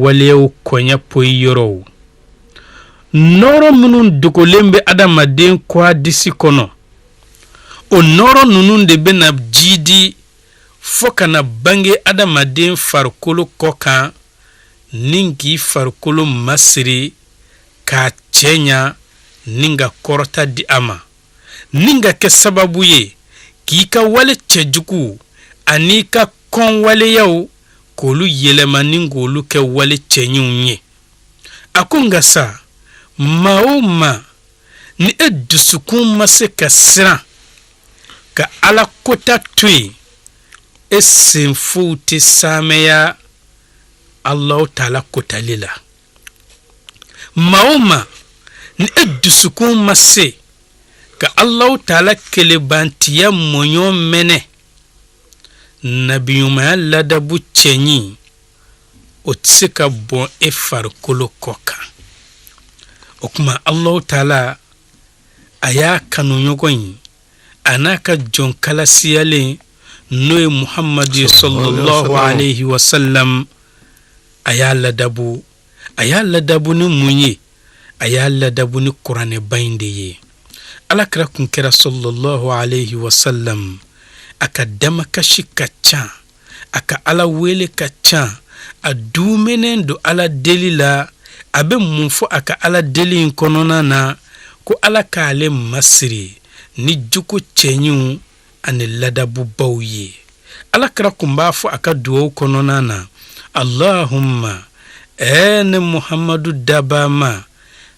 Waleyaw kɔɲɛ poyi yɔrɔw nɔɔrɔ minnu dogolen bɛ adamaden kɔ disi kɔnɔ, o nɔɔrɔ ninnu de bɛna jiidi fo ka na bange adamaden farikolo kɔ kan ni k'i farikolo masiri k'a cɛɲa ni ka kɔrɔta di a ma, ni ka kɛ sababu ye k'i ka wale cɛjugu an'i ka kɔnwaleyaw k'olu yɛlɛma ni k'olu kɛ wale cɛɲiw ye. A ko nka sa, maa o maa ni e dusukun ma se ka siran ka Ala kota to yen, e senfow tɛ saamɛya Alahu taala kotali la. Maa o maa ni e dusukun ma se ka Alahu taala kelebantiya mɔɲɔ mɛnɛ, nabiɲumanya ladabu cɛɲi o tɛ se ka bɔn e farikolo kɔ kan. O tuma Alahu taala a y'a kanuɲɔgɔn in a n'a ka jɔn kalasiyalen n'o ye Muhamadu ye sallallahu alayhi wa sallam, a y'a ladabu. A y'a ladabu ni mun ye? A y'a ladabu ni kuranɛba in de ye. Ala kira kun kɛra sallallahu alayhi wa sallam, a ka damakasi ka ca, a ka Ala wele ka ca, a duumɛnen don Ala deli la. A bɛ mun fɔ a ka Ala deli in kɔnɔna na? Ko Ala k'ale masiri ni jogo cɛɲiw ani ladabubaw ye. Ala kira kun b'a fɔ a ka dugawu kɔnɔna na: Allahumma, ɛɛ ne Muhamadu dabama,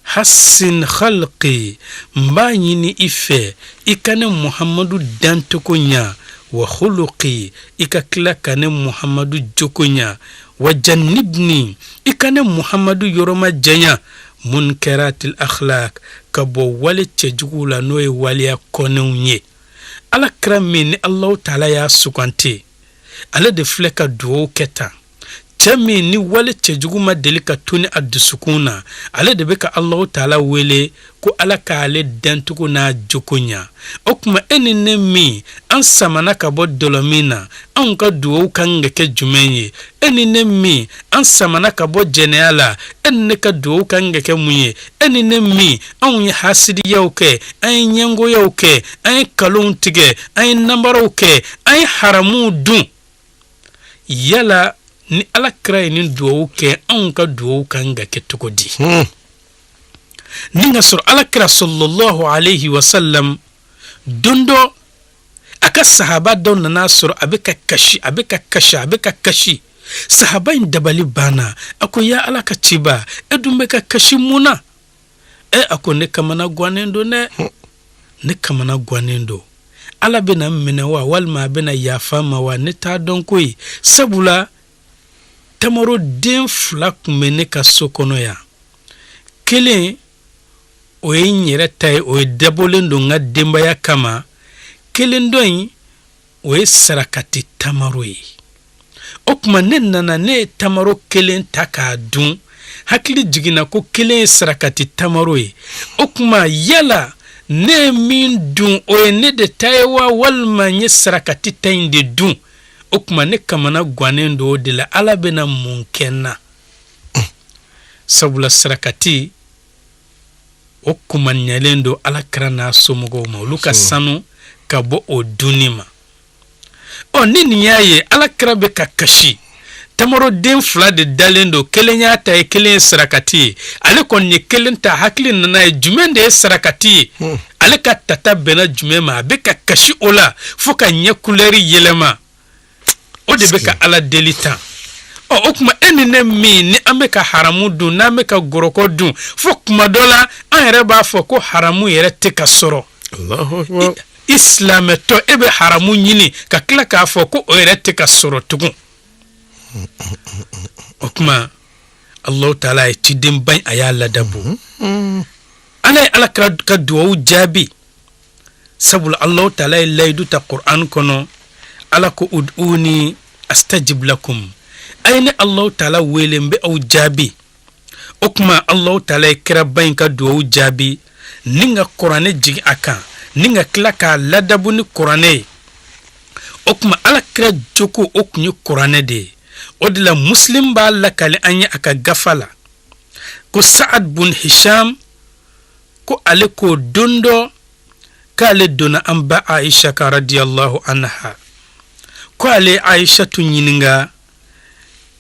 hasin khalqi, n b'a ɲini i fɛ i ka ne Muhamadu dancogo ɲa, wa khuluqi, i ka tila ka ne Muhamadu jogo ɲa, wa jannibni, i ka ne Muhamadu yɔrɔmajanya, munkaratil akhlaq, ka bɔ wale cɛjuguw la, n'o ye waleya kɔnenw ye. Ala kira min ni Alahu taala y'a sugandi, ale de filɛ ka dugawu kɛ tan. Cɛ min ni wale cɛjugu ma deli ka toni a dusukun na, ale de bɛ ka Alahu taala wele ko Ala k'ale dancogo n'a jogo ɲa. O tuma e ni ne min an samana ka bɔ dɔlɔmin na, anw ka dugawu kan ka kɛ jumɛn ye? E ni ne min an samana ka bɔ jɛnɛya la, e ni ne ka dugawu kan ka kɛ mun ye? E ni ne min anw ye hasidiyaw kɛ, an ye ɲɛngoyaw kɛ, an ye kalonw tigɛ, an ye nanbaraw kɛ, an ye haramuw dun, yala ni Ala kira ye nin dugawu kɛ, anw ka dugawu kan ka kɛ cogo di? Ni ka sɔrɔ Ala kira sallallahu alayhi wa sallam, don dɔ a ka sahaba dɔ nana sɔrɔ a bɛ ka kasi, a bɛ ka kasi, a bɛ ka kasi. Sahaba in dabali banna. A ko: ya Ala ka ciba, e dun bɛ ka kasi mun na? E a ko: ne kamana gannen don dɛ, ne kamana gannen don. Ala bɛna n minɛ wa, walima a bɛna yafa ma wa? Ne t'a dɔn koyi. Sabula tamaroden fila tun bɛ ne ka so kɔnɔ yan. Kelen, o ye n yɛrɛ ta ye, o ye dabɔlen don n ka denbaya kama. Kelen dɔ in, o ye sarakati tamaro ye. O tuma ne nana, ne ye tamaro kelen ta k'a dun, hakili jiginna ko kelen ye sarakati tamaro ye. O tuma yala ne ye min dun, o ye ne de ta ye wa, walima n ye sarakati ta in de dun? O tuma ne kamana gannen don o de la. Ala bɛna mun kɛ n na? Sabula sarakati o kumaɲalen don Ala kira n'a somɔgɔw ma, olu ka sanu ka bɔ o dunni ma. Ɔ ni nin y'a ye Ala kira bɛ ka kasi, tamaroden fila de dalen don, kelen y'a ta ye, kelen ye sarakati ye. Ale kɔni ye kelen ta, hakili nana ye jumɛn de ye sarakati ye, ale ka tata bɛnna jumɛn ma. A bɛ ka kasi o la fo ka ɲɛ kulɛri yɛlɛma. O de bɛ ka Ala deli tan. Ɔ o tuma e ni ne min ni an bɛ ka haramu dun, n'an bɛ ka gɔrɔkɔ dun, fo kuma dɔ la an yɛrɛ b'a fɔ ko haramu yɛrɛ tɛ ka sɔrɔ. I silamɛtɔ, e bɛ haramu ɲini ka tila k'a fɔ ko o yɛrɛ tɛ ka sɔrɔ tugun. O tuma Alahu taala ye cidenba in, a y'a ladabu. Ala ye Ala kira ka dugawu jaabi, sabula Alahu taala ye layidu ta Kur'an kɔnɔ. Ala ko: ud'uni astajib lakum, a ye ne Alahu taala wele, n bɛ aw jaabi. O tuma Alahu taala ye kiraba in ka dugawu jaabi ni ka kuranɛ jigin a kan, ni ka tila k'a ladabu ni kuranɛ ye. O tuma Ala kira jogo, o tun ye kuranɛ de ye. O de la Muslim b'a lakali an ye a ka gafa la ko Saad bun Hisham ko ale ko don dɔ k'ale donna an ba Aisha kan radiyallahu anha, ko ale Aisha tun ɲininka,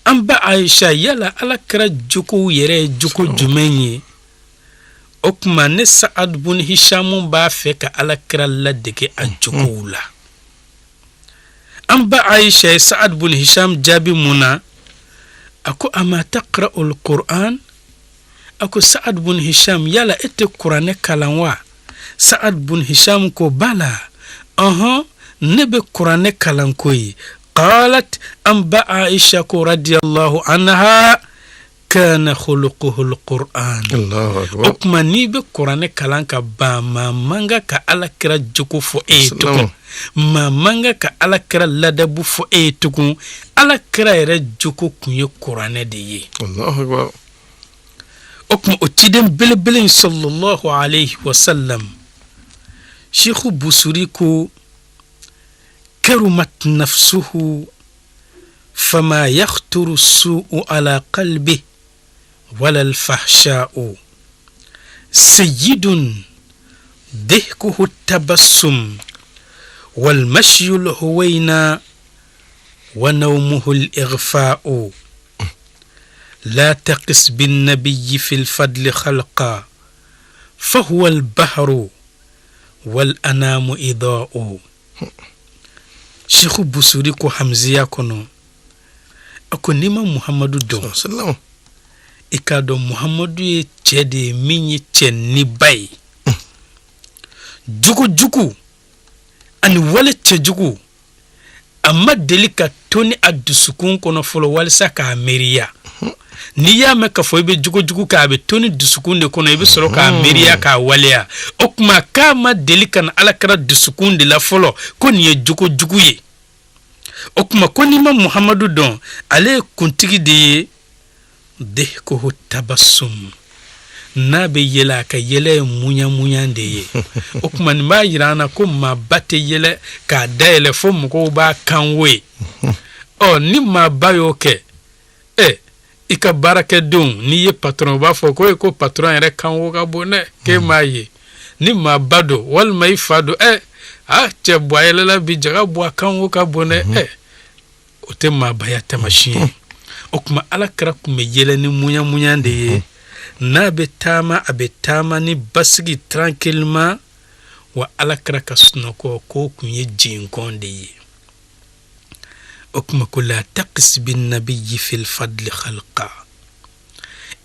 an ba Aisha, yala ala kira jogow yɛrɛ ye jogo jumɛn ye? O tuma ne Saad bun Hishamu b'a fɛ ka ala kira ladege a jogow la. An ba Aisha ye Saad bun Hisham jaabi mun na? A ko ama taqra'ul Qur'an? A ko Saad bun Hisham, yala e tɛ kuranɛ kalan wa? Saad bun Hisham ko bala, ɔhɔn, ne bɛ kuranɛ kalan koyi. Qalat, an ba Aisha ko radiyallahu anha, kana khuluquhu alquran. O tuma n'i bɛ kuranɛ kalan ka ban, maa man kan ka ala kira jogo fɔ e ye tugun, maa man kan ka ala kira ladabu fɔ e ye tugun. Ala kira yɛrɛ jogo kun ye kuranɛ de ye. O tuma o ciden belebele in sallallahu alayhi wa sallam, Sheikhu Busuri ko karumat nafsuhu fama yakhturu su'u ala qalbi wala alfahsha'u sayyidun dihkuhu tabassum wal mashyu alhuwayna wa nawmuhu al-ighfa'u la taqis bin nabiyyi fil fadli khalqa fahuwa al-bahru wal anamu ida'u. Sheikh Busuri ko Hamziya kɔnɔ, a ko n'i ma Muhamadu dɔn, i k'a dɔn Muhamadu ye cɛ de ye min ye cɛ niba ye. Jogo jugu ani wale cɛjugu, a ma deli ka toni a dusukun kɔnɔ fɔlɔ walisa k'a miiriya. N'i y'a mɛn k'a fɔ i bɛ jogo jugu kɛ, a bɛ toni dusukun de kɔnɔ, i bɛ sɔrɔ k'a miiriya k'a waleya. O tuma k'a ma deli ka na ala kira dusukun de la fɔlɔ ko nin ye jogo jugu ye. O tuma ko n'i ma Muhamadu dɔn, ale ye kuntigi de ye. Dihkuhu tabassum, n'a bɛ yɛlɛ, a ka yɛlɛ ye muɲa muɲa de ye. O tuma nin b'a yira an na ko maaba tɛ yɛlɛ k'a dayɛlɛ fo mɔgɔw b'a kan wo ye. Ɔ, ni maaba y'o kɛ, ɛ, i ka baarakɛdenw, n'i ye patron, u b'a fɔ ko e ko patron yɛrɛ kan wo ka bon dɛ, k'e m'a ye. Ni maaba don walima i fa don, ɛ, a cɛ bɔ a yɛlɛla bi, jaga bɔ a kan wo ka bon dɛ. Ɛ, o tɛ maabaya taamasiyɛn ye. O tuma ala kira tun bɛ yɛlɛ ni muɲa muɲa de ye. N'a bɛ taama, a bɛ taama ni basigi, tranquillement. Wa ala kira ka sunɔgɔ k'o tun ye jenkɔn de ye. O tuma ko la taqis bin nabiyyi fil fadli khalqa,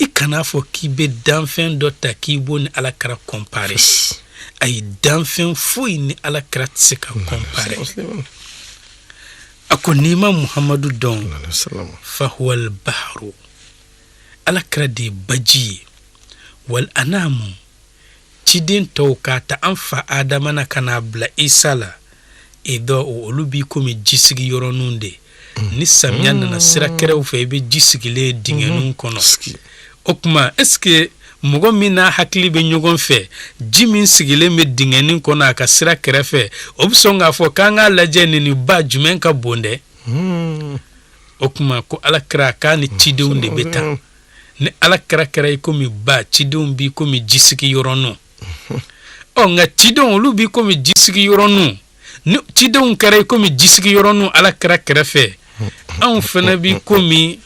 i kan'a fɔ k'i bɛ danfɛn dɔ ta k'i b'o ni ala kira comparer. Ayi, danfɛn foyi ni ala kira tɛ se ka comparer. A ko n'i ma Muhamadu dɔn, fahuwa albahru, ala kira de ye baji ye. Wal anamu, ciden tɔw k'a ta an fa Adama na ka n'a bila Isa la, idɔ olu b'i komi jisigi yɔrɔninw de. Ni samiya nana, sira kɛrɛw fɛ, i bɛ ji sigilen dingɛninw kɔnɔ. O tuma est ce que mɔgɔ min n'a hakili bɛ ɲɔgɔn fɛ, ji min sigilen bɛ dingɛnin kɔnɔ a ka sira kɛrɛfɛ, o bɛ sɔn k'a fɔ k'an k'a lajɛ nin ni ba jumɛn ka bon dɛ? O tuma ko ala kira k'a ni cidenw de bɛ taa. Ni ala kira kɛra i komi ba, cidenw b'i komi jisigi yɔrɔninw. Ɔ, nka cidenw olu b'i komi jisigi yɔrɔninw. Ni cidenw kɛra i komi jisigi yɔrɔninw ala kira kɛrɛfɛ, anw fana b'i komi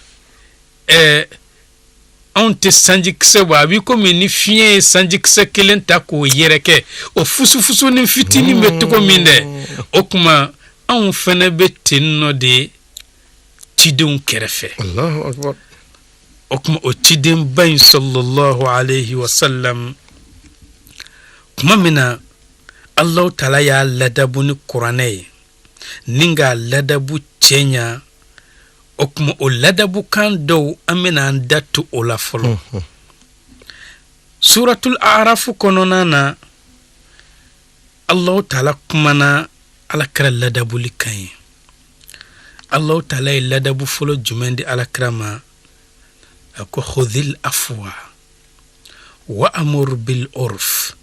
anw tɛ sanjikisɛ bɔ. A b'i komi ni fiɲɛ ye sanjikisɛ kelen ta k'o yɛrɛkɛ, o fusufusu ni fitinin bɛ cogo min dɛ. O tuma anw fana bɛ ten nɔ de cidenw kɛrɛfɛ. O tuma o cidenba in sallallahu alayhi wa sallam, tuma min na Alahu taala y'a ladabu ni kuranɛ ye ni k'a ladabu cɛɲa, o tuma o ladabukan dɔw, an bɛna an da tu o la fɔlɔ. Suratul Arafu kɔnɔna na, Alahu taala kumana ala kira ladabuli kan ye. Alahu taala ye ladabu fɔlɔ jumɛn di ala kira ma? A ko khudhil afwa wa amur bil urf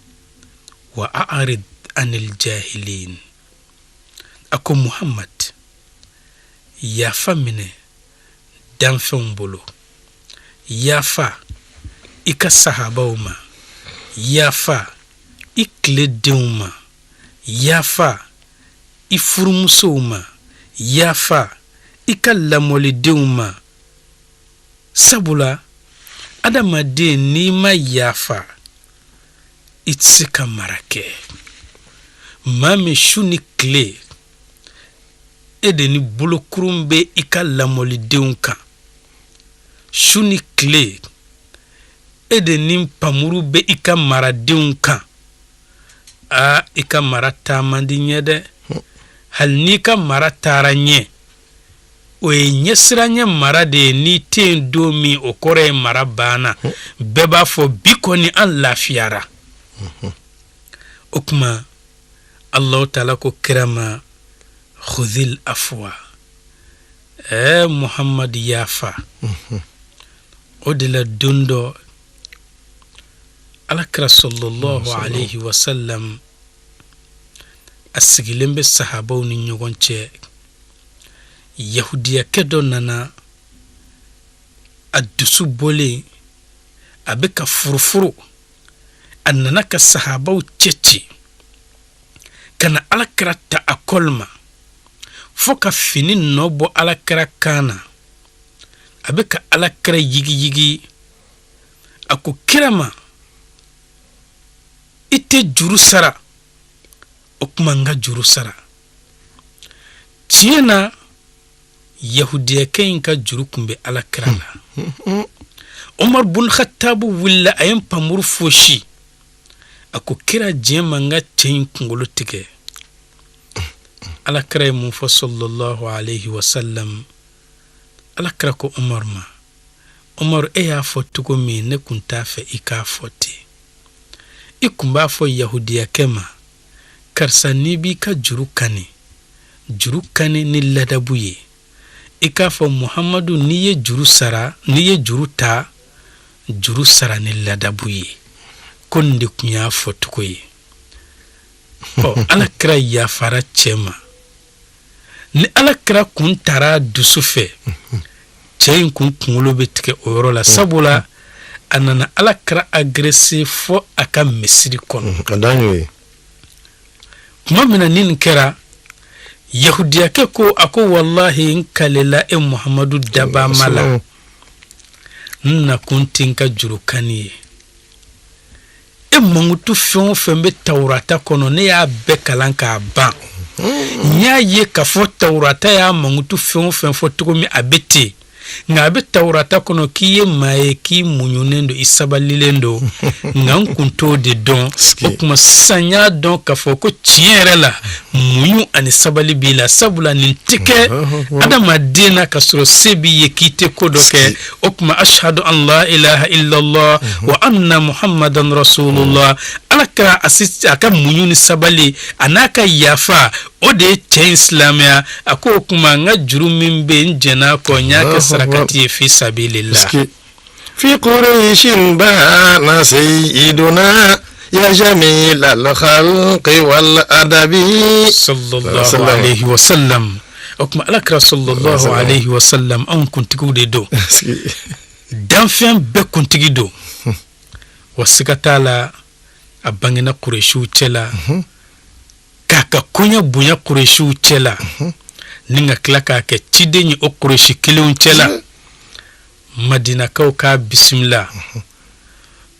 wa a'rid anil jahilin. A ko Muhammad, yafa minɛ Danfɛnw bolo, yafa i ka sahabaw ma, yafa i tile denw ma, yafa i furumusow ma, yafa i ka lamɔlidenw ma. Sabula adamaden, n'i ma yafa, i tɛ se ka mara kɛ. Maa min su ni tile e de ni bolokurun bɛ i ka lamɔlidenw kan, su ni tile e de ni pamuru bɛ i ka maradenw kan, aa, i ka mara taa man di ɲɛ dɛ. Hali n'i ka mara taara ɲɛ, o ye ɲɛsiranɲɛ mara de ye. N'i tɛ yen don min, o kɔrɔ ye mara banna. Bɛɛ b'a fɔ bi kɔni an lafiyara. O tuma Alahu taala ko kira ma: khudhil afwa, ɛɛ Muhamadu, yafa. O de la don dɔ, Alakira sallallahu alayhi wa sallam, a sigilen bɛ sahabaw ni ɲɔgɔn cɛ, yahudiyakɛ dɔ nana, a dusu bɔlen, a bɛ ka furufuru. A nana ka sahabaw cɛ ci ka na Alakira ta a kɔli ma, fo ka fini nɔ bɔ Alakira kan na. A bɛ ka Alakira yigiyigi. A ko kira ma: i tɛ juru sara, o tuma n ka juru sara. Tiɲɛ na, yahudiyakɛ in ka juru tun bɛ Alakira la. Umar bun Khattabu wulila, a ye npanmuru fosi. A ko: kira, diɲɛ ma n ka cɛ in kunkolo tigɛ. Alakira ye mun fɔ? Sallallahu alayhi wa sallam. Alakira ko Umar ma: Umar, e y'a fɔ cogo min, ne kun t'a fɛ i k'a fɔ ten. I kun b'a fɔ yahudiyakɛ ma: karisa, n'i b'i ka juru kani, juru kani ni ladabu ye. I k'a fɔ Muhamadu, n'i ye juru sara, n'i ye juru ta, juru sara ni ladabu ye. Ko nin de kun y'a fɔ cogo ye. Ɔ, Ala kira yafara cɛ ma. Ni Ala kira kun taara dusu fɛ, cɛ in kun kunkolo bɛ tigɛ o yɔrɔ la, sabula a nana Ala kira agressé fo a ka misiri kɔnɔ. Ka dan y'o ye. Tuma min na ni nin kɛra, yahudiyakɛ ko, a ko: walahi, n kalela e Muhamadu dabama la, n nakun tɛ n ka jurukani ye. E mankutu fɛn o fɛn bɛ Tawurata kɔnɔ, ne y'a bɛɛ kalan k'a ban. N y'a ye k'a fɔ Tawurata y'a mankutu fɛn o fɛn fɔ cogo min, a bɛ ten. Nka a bɛ Tawurata kɔnɔ k'i ye maa ye, k'i muɲunen don, i sabalilen don. Nka n kun t'o de dɔn. O tuma sisan n y'a dɔn k'a fɔ ko tiɲɛ yɛrɛ la, muɲu ani sabali b'i la, sabula nin tɛ kɛ adamaden na ka sɔrɔ se b'i ye k'i tɛ ko dɔ kɛ. O tuma ashhadu an la ilaha illallah wa anna muhammadan rasulullah. Ala kɛra a ka muɲu ni sabali a n'a ka yafa, o de ye cɛ in silamɛya. A ko: o tuma n ka juru min bɛ yen, n jɛn'a kɔ, n y'a kɛ sarakati ye fi sabilillah. في قريش بان سيدنا يا جميل الخلق والأدب. Sallallahu alayhi wa sallam. O tuma Ala kira sallallahu alayhi wa sallam, anw kuntigiw de don, danfɛn bɛɛ kuntigi don. Wa siga t'a la, a bangena Kuresiw cɛ la, k'a ka koɲɛ bonya Kuresiw cɛ la, ni ka tila k'a kɛ ciden ye o Kuresi kelenw cɛ la. Madinakaw k'a bisimila.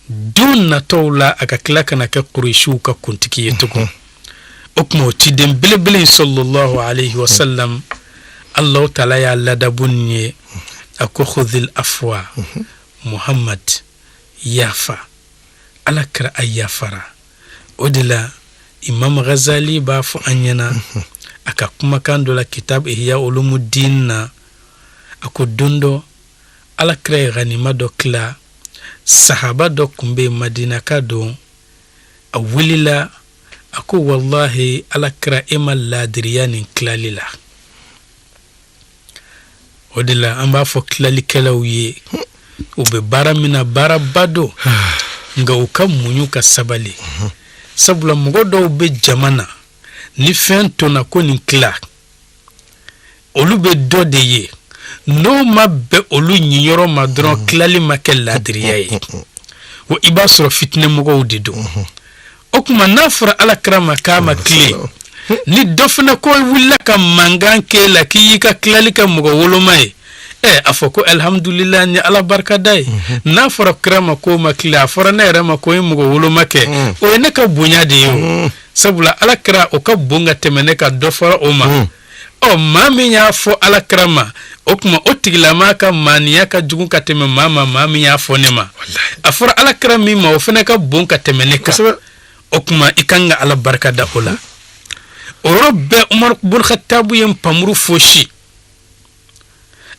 Don natɔw la, a ka tila ka na kɛ Kuresiw ka kuntigi ye tugun. O tuma o ciden belebele in sallallahu alayhi wa sallam, Allahu taala y'a ladabu nin ye. A ko: khudhil afwa, Muhammad, yafa. Ala kɛra a yafara. O de la Imam Ghazali b'a fɔ an ɲɛna a ka kumakan dɔ la kitab Ihya Ulumuddin na. A ko don dɔ, Ala kira ye ganima dɔ tila. Sahaba dɔ kun bɛ Madinaka don. A wulila, a ko: wallahi, Ala kira, e ma laadiriya nin tilali la. O de la an b'a fɔ tilalikɛlaw ye, u bɛ baara min na, baaraba don, nka u ka muɲu ka sabali, sabula mɔgɔ dɔw bɛ jama na, ni fɛn tonna ko nin tila, olu bɛ dɔ de ye. N'o ma bɛn olu ɲiyɔrɔ ma dɔrɔn, tilali ma kɛ ladiriya ye. Wa i b'a sɔrɔ fitinɛmɔgɔw de don. O tuma n'a fɔra ala kira ma k'a ma tilen, ni dɔ fana ko wulila ka mankan k'e la k'i y'i ka tilali kɛ mɔgɔ woloma ye, ɛ a fɔ ko alihamudulila, ni ala barikada ye. N'a fɔra kira ma k'o ma tilen, a fɔra ne yɛrɛ ma ko n ye mɔgɔ woloma kɛ, o ye ne ka bonya de ye. O sabula ala kira o ka bon ka tɛmɛ ne ka dɔ fɔra o ma. Ɔ maa min y'a fɔ ala kira ma, o tuma o tigilamaa ka maaniya ka jugu ka tɛmɛ maa ma, maa min y'a fɔ ne ma. A fɔra ala kira min ma, o fana ka bon ka tɛmɛ ne kan. O tuma i kan ka ala barika da o la. O yɔrɔ bɛɛ, Umaru bun Khattabu ye npanmuru fosi.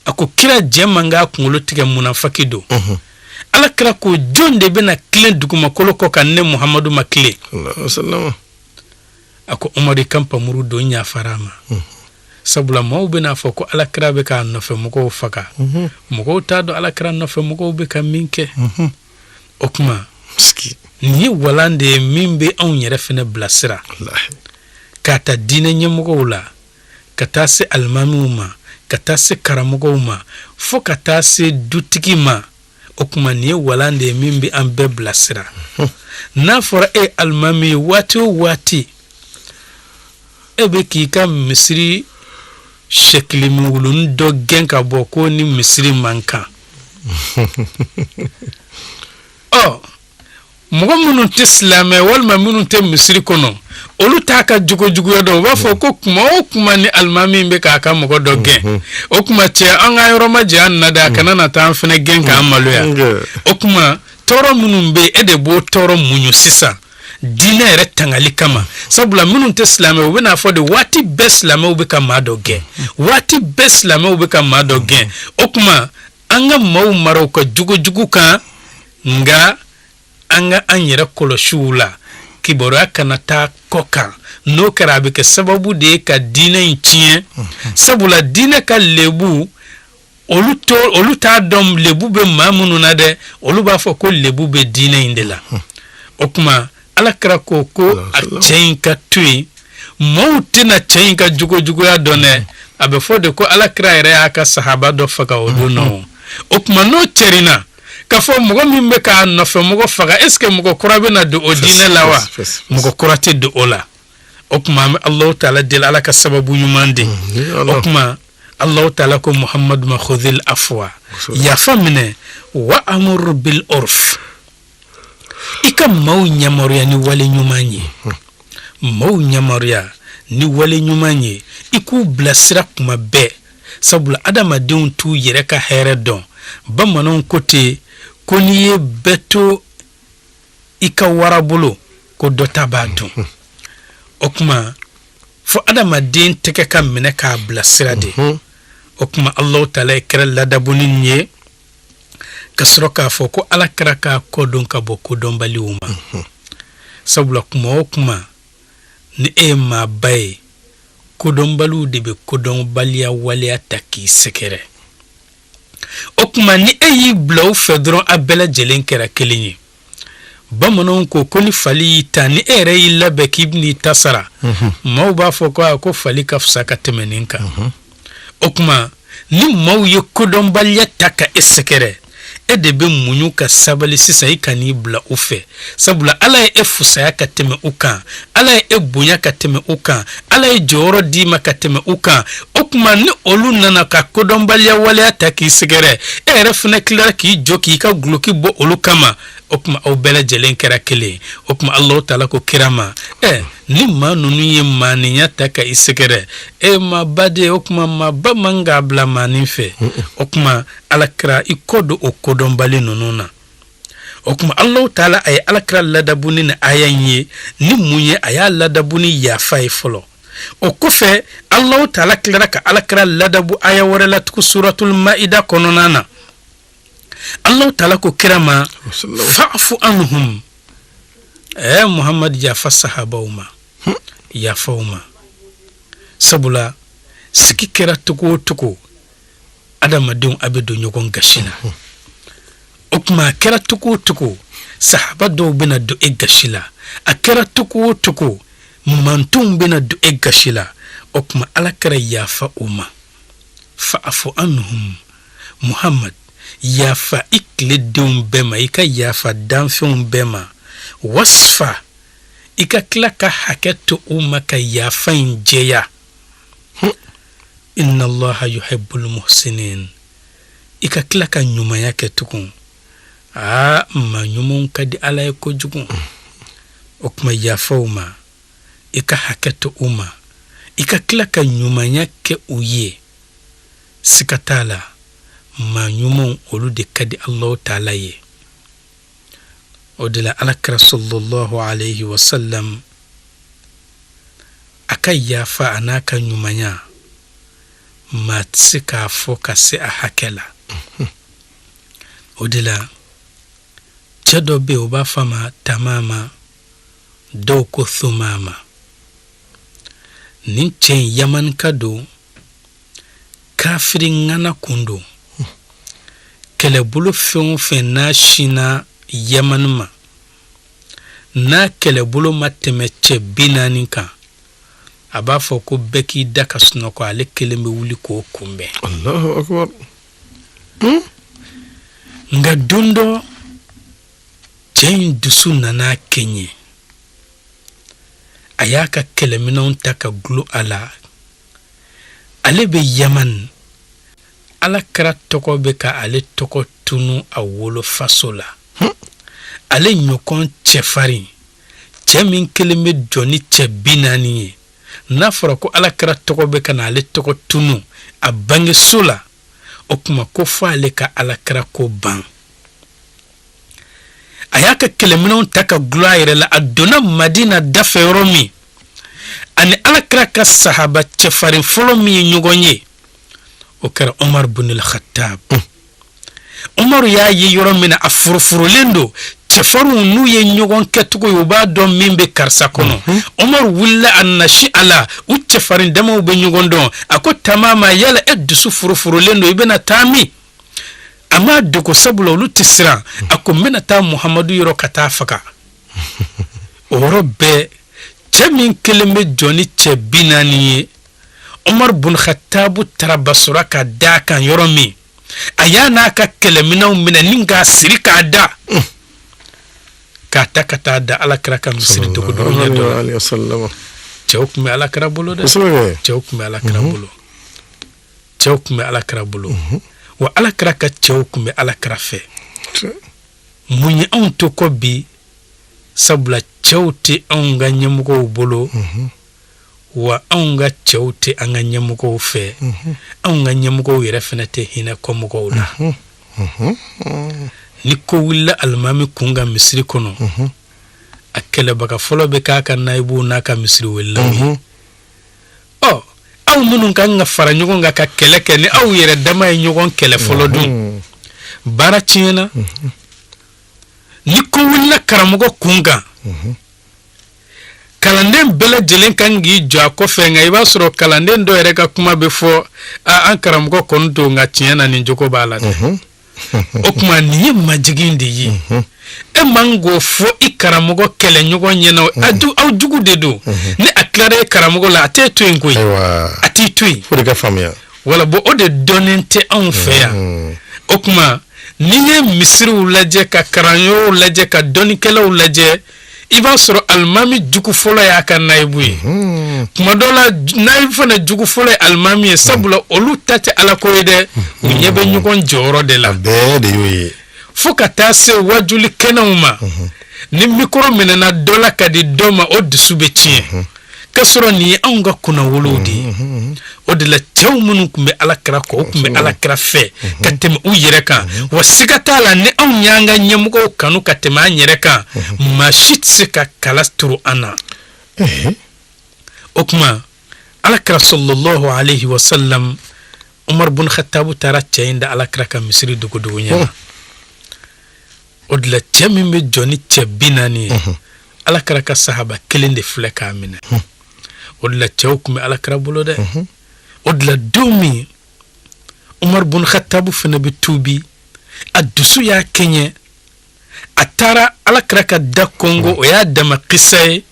A ko kira jɛ man k'a kunkolo tigɛ, munafaki don. Ala kira ko jɔn de bɛna tilen dugumakolo kɔ kan ne Muhamadu ma tilen? A ko Umaru, i ka npanmuru don, n yafara a ma. Sabula maaw bɛna fɔ ko ala kira bɛ k'a nɔfɛ mɔgɔw faga. Mɔgɔw t'a dɔn ala kira nɔfɛ mɔgɔw bɛ ka min kɛ. O tuma nin ye walan de ye min bɛ anw yɛrɛ fana bilasira, k'a ta diinɛ ɲɛmɔgɔw la ka taa se alimamiw ma, ka taa se karamɔgɔw ma, fo ka taa se dutigi ma. O tuma nin ye walan de ye min bɛ an bɛɛ bilasira. N'a fɔra e ye alimami ye, waati o waati e bɛ k'i ka misiri sɛkilimin wulunin dɔ gɛn ka bɔ ko ni misiri man kan, ɔ mɔgɔ minnu tɛ silamɛ walima minnu tɛ misiri kɔnɔ, olu t'a ka jogo juguya dɔn. U b'a fɔ ko kuma o kuma ni alimami bɛ k'a ka mɔgɔ dɔ gɛn, o tuma cɛ, an ka yɔrɔ ma janya nin na dɛ, a kana na taa an fana gɛn k'an maloya. O tuma tɔɔrɔ minnu bɛ yen, e de b'o tɔɔrɔ muɲu sisan diinɛ yɛrɛ tangali kama. Sabula minnu tɛ silamɛ, u bɛna fɔ de waati bɛɛ silamɛw bɛ ka maa dɔ gɛn, waati bɛɛ silamɛw bɛ ka maa dɔ gɛn. O tuma an ka maaw mara u ka jogo jugu kan, nka an ka an yɛrɛ kɔlɔsi u la, kibaruya kana taa kɔ kan. N'o kɛra, a bɛ kɛ sababu de ye ka diinɛ in tiɲɛ. Sabula diinɛ ka lebu, olu t'a dɔn lebu bɛ maa minnu na dɛ, olu b'a fɔ ko lebu bɛ diinɛ in de la. O tuma ala kira ko ko a cɛ in ka to yen, maaw tɛna cɛ in ka jogo juguya dɔn dɛ. A bɛ fɔ de ko ala kira yɛrɛ y'a ka sahaba dɔ faga o don nɔ. O tuma n'o cɛrinna k'a fɔ mɔgɔ min bɛ k'a nɔfɛ mɔgɔ faga, est ce que mɔgɔ kura bɛna don o diinɛ la wa? Mɔgɔ kura tɛ don o la. O tuma an bɛ Alahu taala deli, ala ka sababu ɲuman di. O tuma Alahu taala ko Muhamadu ma khudhil afwa, yafa minɛ, wa amur bil urf, i ka maaw yamaruya ni wale ɲuman ye, maaw yamaruya ni wale ɲuman ye, i k'u bilasira kuma bɛɛ. Sabula adamadenw t'u yɛrɛ ka hɛrɛ dɔn. Bamananw ko ten ko n'i ye bɛɛ to i ka wara bolo, ko dɔ ta b'a dun. O tuma fo adamaden tɛgɛ ka minɛ k'a bilasira de. O tuma Alahu taala ye kira ladabu ni nin ye, ka sɔrɔ k'a fɔ ko ala kira k'a kɔ don ka bɔ kodɔnbaliw ma. Sabula kuma o kuma ni e ye maaba ye, kodɔnbaliw de bɛ kodɔnbaliya waleya ta k'i sɛgɛrɛ. O tuma ni e y'i bila u fɛ dɔrɔn, a bɛɛ lajɛlen kɛra kelen ye. Bamananw ko ko ni fali y'i ta, ni e yɛrɛ y'i labɛn k'i bɛn'i ta sara, maaw b'a fɔ ko aa, ko fali ka fisa ka tɛmɛ nin kan. O tuma ni maaw ye kodɔnbaliya ta ka e sɛgɛrɛ, e de bɛ muɲu ka sabali sisan, i kan'i bila u fɛ. Sabula ala ye e fusaya ka tɛmɛ u kan, ala ye e bonya ka tɛmɛ u kan, ala ye jɔyɔrɔ d'i ma ka tɛmɛ u kan. O tuma ni olu nana ka kodɔnbaliya waleya ta k'i sɛgɛrɛ, e yɛrɛ fana tilara k'i jɔ k'i ka guloki bɔ olu kama, o tuma aw bɛɛ lajɛlen kɛra kelen. O tuma Alahu taala ko kira ma, ɛ ni maa ninnu ye maaninya ta ka i sɛgɛrɛ, e maaba de ye, o tuma maaba man k'a bila maanin fɛ. O tuma ala kira, i kɔ don o kodɔnbali ninnu na. O tuma Alahu taala a ye ala kira ladabu ni aya in ye ni mun ye? A y'a ladabu ni yafa ye fɔlɔ. O kɔfɛ, Alahu taala tilara ka ala kira ladabu aya wɛrɛ la tugun, suratul maida kɔnɔna na. Alahu taala ko kira ma fa'fu anhum, Muhammad, yafa sahabaw ma, yafa u ma. Sabula sigi kɛra cogo o cogo, adamadenw a bɛ don ɲɔgɔn gasi la. O tuma a kɛra cogo o cogo, sahaba dɔw bɛna don e gasi la. A kɛra cogo o cogo, mantonw bɛna don e gasi la. O tuma ala kira, yafa u ma. Fa'afu anhum, Muhammad, yafa i tile denw bɛɛ ma, i ka yafa danfɛnw bɛɛ ma. Wasfa, i ka tila ka hakɛ to u ma ka yafa in jɛya. Inna allaha yuhibbul muhsinin, i ka tila ka ɲumanya kɛ tugun. Aa, maa ɲumanw ka di Ala ye kojugu. O tuma yafa u ma, i ka hakɛ to u ma, i ka tila ka ɲumanya kɛ u ye. Siga t'a la, maa ɲumanw olu de ka di Alahu taala ye. O de la Ala kira sallallahu alayhi wa sallam a ka yafa a n'a ka ɲumanya, maa tɛ se k'a fɔ ka se a hakɛ la. O de la cɛ dɔ bɛ yen, u b'a fɔ a ma Tamama, dɔw ko Thumama. Nin cɛ in Yamanika don, kafiri ŋana kun don. Kɛlɛbolo fɛn o fɛn n'a sinna Yamani ma, n'a kɛlɛbolo ma tɛmɛ cɛ 40 kan, a b'a fɔ ko bɛɛ k'i da ka sunɔgɔ, ale kelen bɛ wuli k'o kunbɛn. Allahu akbar. Nka don dɔ cɛ in dusu nana kɛɲɛ, a y'a ka kɛlɛminɛnw ta ka gulo a la. Ale bɛ Yaman, Ala kira tɔgɔ bɛ ka ale tɔgɔ tunu a wolofaso la. Ale ɲɔgɔn cɛfarin, cɛ min kelen bɛ jɔ ni cɛ 40 ye, n'a fɔra ko Ala kira tɔgɔ bɛ ka na ale tɔgɔ tunu a bangeso la, o tuma ko fo ale ka Ala kira ko ban. A y'a ka kɛlɛminɛnw ta ka gulo a yɛrɛ la. A donna Madina dafɛ yɔrɔ min, ani Ala kira ka sahaba cɛfarin fɔlɔ min ye ɲɔgɔn ye, o kɛra Omar bunil Khattab. Umaru y'a ye yɔrɔ min na, a foroforolen don. Cɛfarinw n'u ye ɲɔgɔn kɛcogo ye, u b'a dɔn min bɛ karisa kɔnɔ. Umaru wulila, a nasi a la, u cɛfarin damaw bɛ ɲɔgɔn dɔn. A ko Tamama, yala e dusu foroforolen don, i bɛna taa min? A m'a dogo, sabula olu tɛ siran. A ko n bɛna taa Muhamadu yɔrɔ ka taa faga. O yɔrɔ bɛɛ, cɛ min kelen bɛ jɔ ni cɛ 40 ye, Umaru bun Khattabu taara Basura ka da kan yɔrɔ min, a y'a n'a ka kɛlɛminɛnw minɛ ni k'a siri k'a da, k'a ta ka taa da Ala kira ka misiri dogodogo ɲɛ dɔ la. Cɛw tun bɛ Ala kira bolo dɛ, cɛw tun bɛ Ala kira bolo, cɛw tun bɛ Ala kira bolo. Wa Ala kira ka cɛw tun bɛ Ala kira fɛ. Mun ye anw to kɔ bi? Sabula cɛw tɛ anw ka ɲɛmɔgɔw bolo, wa anw ka cɛw tɛ an ka ɲɛmɔgɔw fɛ. Anw ka ɲɛmɔgɔw yɛrɛ fana tɛ hinɛ kɔmɔgɔw la. Ni ko wulila alimami kun kan misiri kɔnɔ, a kɛlɛbaga fɔlɔ bɛ k'a ka nayibuw n'a ka misiri welelaw ye. Ɔ, aw minnu ka kan ka fara ɲɔgɔn kan ka kɛlɛ kɛ, ni aw yɛrɛ dama ye ɲɔgɔn kɛlɛ fɔlɔ dun, baara tiɲɛna. Ni ko wulila karamɔgɔ kun kan, kalanden bɛɛ lajɛlen kan k'i jɔ a kɔfɛ, nka i b'a sɔrɔ kalanden dɔ yɛrɛ ka kuma bɛ fɔ: a an karamɔgɔ kɔni don, nka tiɲɛ na nin jogo b'a la dɛ. O tuma nin ye majigin de ye. E man k'o fɔ i karamɔgɔ kɛlɛɲɔgɔn ɲɛna, aw jugu de don. Ni a tilara e karamɔgɔ la, a t'e to yen koyi, a t'i to yen. Fo de ka faamuya. Wala, bon, o de dɔnnen tɛ anw fɛ yan. O tuma n'i ye misiriw lajɛ, ka kalanyɔrɔw lajɛ, ka dɔnnikɛlaw lajɛ, i b'a sɔrɔ alimami jugu fɔlɔ y'a ka nayibu ye. Tuma dɔ la, nayibu fana jugu fɔlɔ ye alimami ye, sabula olu ta tɛ Ala ko ye dɛ, u ɲɛ bɛ ɲɔgɔn jɔyɔrɔ de la. Bɛɛ de y'o ye. Fo ka taa se wajuli kɛnɛw ma, ni mikoro minɛna dɔ la ka di dɔ ma, o dusu bɛ tiɲɛ, k'a sɔrɔ nin ye anw ka kunnawolow de ye. O de la cɛw minnu tun bɛ Ala kira kɔ, u tun bɛ Ala kira fɛ ka tɛmɛ u yɛrɛ kan. Wa siga t'a la, ni anw y'an ka ɲɛmɔgɔw kanu ka tɛmɛ an yɛrɛ kan, maa si tɛ se ka kala turu an na. O tuma Ala kira sallallahu alayhi wa sallam, Umar bun Khattabu taara cɛ in da Ala kira ka misiri dogodogo ɲɛ na. O de la cɛ min bɛ jɔ ni cɛ 40 ye, Ala kira ka sahaba kelen de filɛ k'a minɛ. O de la cɛw tun bɛ Ala kira bolo dɛ. O de la don min Umar bun Khattabu fana bɛ tuubi, a dusu y'a kɛɲɛ, a taara Ala kira ka da kongo. O y'a dama kisa ye.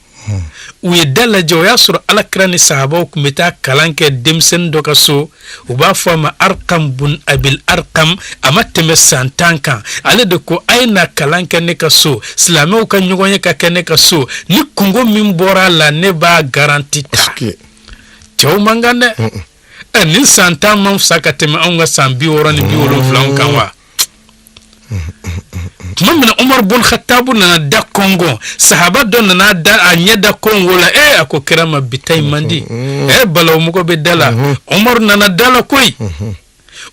U ye da lajɛ, o y'a sɔrɔ Alakira ni sahabaw tun bɛ taa kalan kɛ denmisɛnnin dɔ ka so, u b'a fɔ a ma Arkam bun Abil Arkam. A ma tɛmɛ san 10 kan. Ale de ko: a ye na kalan kɛ ne ka so, silamɛw ka ɲɔgɔn ye ka kɛ ne ka so. Ni kunko min bɔra a la, ne b'a garanti ta. Cɛw man kan dɛ. Ɛ, nin san 10 man fisa ka tɛmɛ anw ka san 60 ni 70 kan wa? Tuma min na Umar bun Khatabu nana da kɔngɔn, sahaba dɔ nana da a ɲɛ da kɔngo la. E, a ko kira ma: bi ta in man di. E, balawu mɔgɔ bɛ da la. Umar nana da la koyi.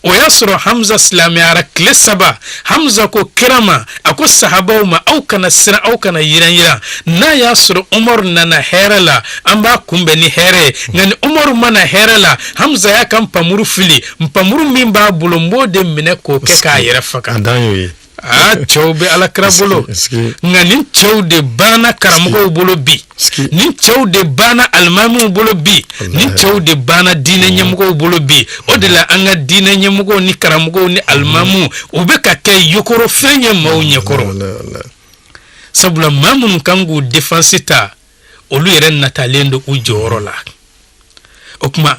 O y'a sɔrɔ Hamza silamɛyara tile 3. Hamza ko kira ma, a ko sahabaw ma: aw kana siran, aw kana yiran yiran. N'a y'a sɔrɔ Umaru nana hɛrɛ la, an b'a kunbɛn ni hɛrɛ ye, nka ni Umaru ma na hɛrɛ la, Hamza y'a ka npamuru fili. Npamuru min b'a bolo, n b'o de minɛ k'o kɛ k'a yɛrɛ faga. A dan y'o ye. Aa, cɛw bɛ Alakira bolo. Nka nin cɛw de banna karamɔgɔw bolo bi, nin cɛw de banna alimamiw bolo bi, nin cɛw de banna diinɛ ɲɛmɔgɔw bolo bi. O de la an ka diinɛ ɲɛmɔgɔw ni karamɔgɔw ni alimamiw, u bɛ ka kɛ yokorofɛn ye maaw ɲɛkɔrɔ, sabula maa minnu kan k'u défense ta, olu yɛrɛ natalen don u jɔyɔrɔ la. O tuma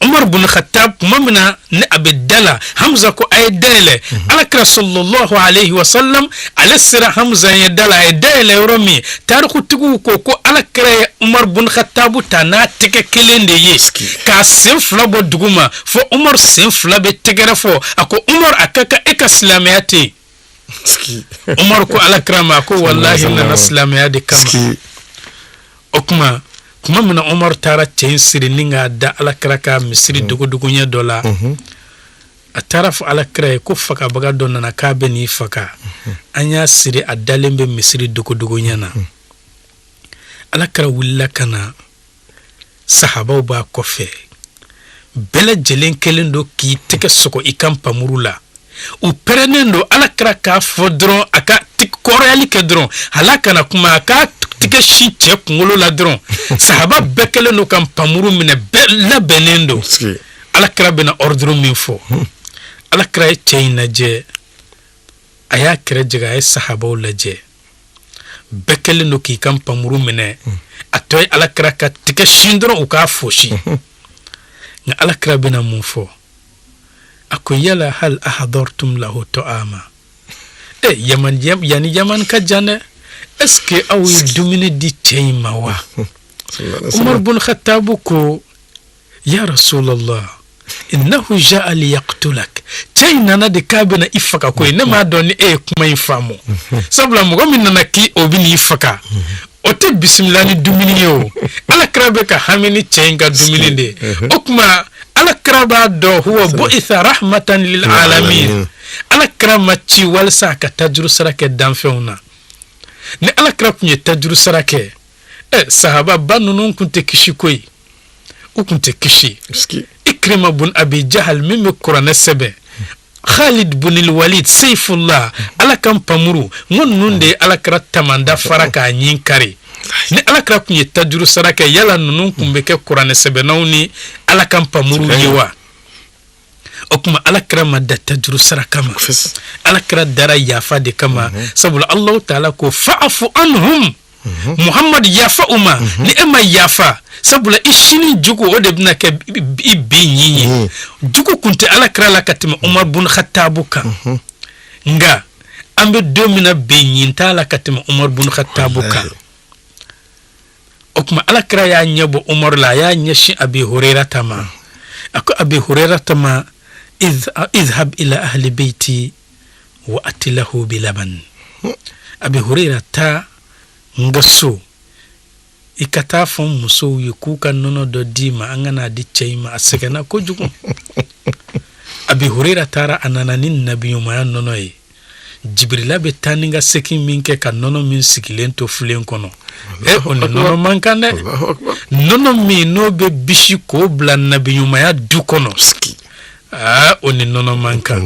Umar bun Khattab, tuma min na ni a bɛ da la, Hamza ko: a ye dayɛlɛ. Alakira sallallahu alayhi wa sallam, ale sera Hamza ye da la. A ye dayɛlɛ yɔrɔ min, tarikutigiw ko ko Alakira ye Umar bun Khattab ta n'a tɛgɛ kelen de ye k'a sen fila bɔ dugu ma, fo Umar sen fila bɛ tɛgɛrɛ fɔ. A ko: Umar, a ka kan e ka silamɛya ten. Umar ko Alakira ma ko: walahi, n nana silamɛya de kama. O tuma, tuma min na Umaru taara cɛ in siri ni k'a da Alakira ka misiri dogodogoɲɛ dɔ la, a taara fɔ Alakira ye ko fagabaga dɔ nana k'a bɛ n'i faga, an y'a siri, a dalen bɛ misiri dogodogoɲɛ na. Alakira wulila ka na, sahabaw b'a kɔfɛ, bɛɛ lajɛlen kɛlen don k'i tɛgɛ sɔgɔ i kan pamuru la, u pɛrɛnnen don. Alakira k'a fɔ dɔrɔn, a ka kɔrɔyali kɛ dɔrɔn, hal'a kana kuma, a k'a tigɛ si cɛ kunkolo la dɔrɔn, sahaba bɛɛ kɛlen don ka pamuru minɛ, bɛɛ labɛnnen don. Alakira bɛna ordre min fɔ, Alakira ye cɛ in lajɛ, a y'a kɛrɛ jigin, a ye sahabaw lajɛ, bɛɛ kɛlen don k'i ka pamuru minɛ. A tɔ ye Alakira ka tigɛ sin dɔrɔn, u k'a fosi. Nka Alakira bɛna mun fɔ? A ko: yala hal ahadartum lahu ta'ama? E, Yaman, yani Yaman ka jan dɛ, est ce que aw ye dumuni di cɛ in ma wa? Umar bun Khattab ko: ya Rasulallah, innahu ja'a liyaqtulak. Cɛ in nana de k'a bɛna i faga koyi. Ne m'a dɔn ni e ye kuma in faamu, sabula mɔgɔ min nana k'i o bɛ n'i faga, o tɛ bisimila ni dumuni ye. O Alakira bɛ ka hami ni cɛ in ka dumuni de ye. O tuma Alakira b'a dɔn, huwa bu'itha rahmatan lil alamin. Alakira ma ci walisa a ka tajuru sara kɛ danfɛnw na. Ni Alakira tun ye tajuru sara kɛ, ɛ, sahaba ba ninnu tun tɛ kisi koyi, u tun tɛ kisi. Ikrima bun Abi Jahal min bɛ kuranɛ sɛbɛn, Khalid bunil Walid, Seifullah, Ala kan pamuru, n ko ninnu de ye Alakira tamanda fara k'a ɲin kari. Ni Alakira tun ye tajuru sara kɛ, yala ninnu tun bɛ kɛ kuranɛ sɛbɛnnaw ni Ala kan pamuru ye wa? O tuma Alakira ma da tajuru sara kama, Alakira dara yafa de kama, sabula Alahu taala ko: fa'afu anhum, Muhammad, yafa u ma. Ni e ma yafa, sabula i sini jugu, o de bɛna kɛ i bi ɲin ye. Jugu kun tɛ Alakira la ka tɛmɛ Umar bun Khatabu kan, nka an bɛ don min na bi, ɲin t'a la ka tɛmɛ Umar bun Khatabu kan. O tuma Alakira y'a ɲɛ bɔ Umar la, a y'a ɲɛsin Abi Hurera ma. A ko Abi Hurera ma: idhhab ila ahli beyti wa ati lahu bilaban. Abi Hurera, taa n ka so, i ka taa fɔ musow ye k'u ka nɔnɔ dɔ d'i ma, an ka n'a di cɛ in ma, a sɛgɛnna kojugu. Abi Hurera taara, a nana ni nabiɲumanya nɔnɔ ye. Jibirila bɛ taa ni ka segin min kɛ ka nɔnɔ min sigilen to filen kɔnɔ, e, o ni nɔnɔ man kan dɛ. Nɔnɔ min n'o bɛ bisi k'o bila nabiɲumanya du kɔnɔ, aa, o ni nɔnɔ man kan,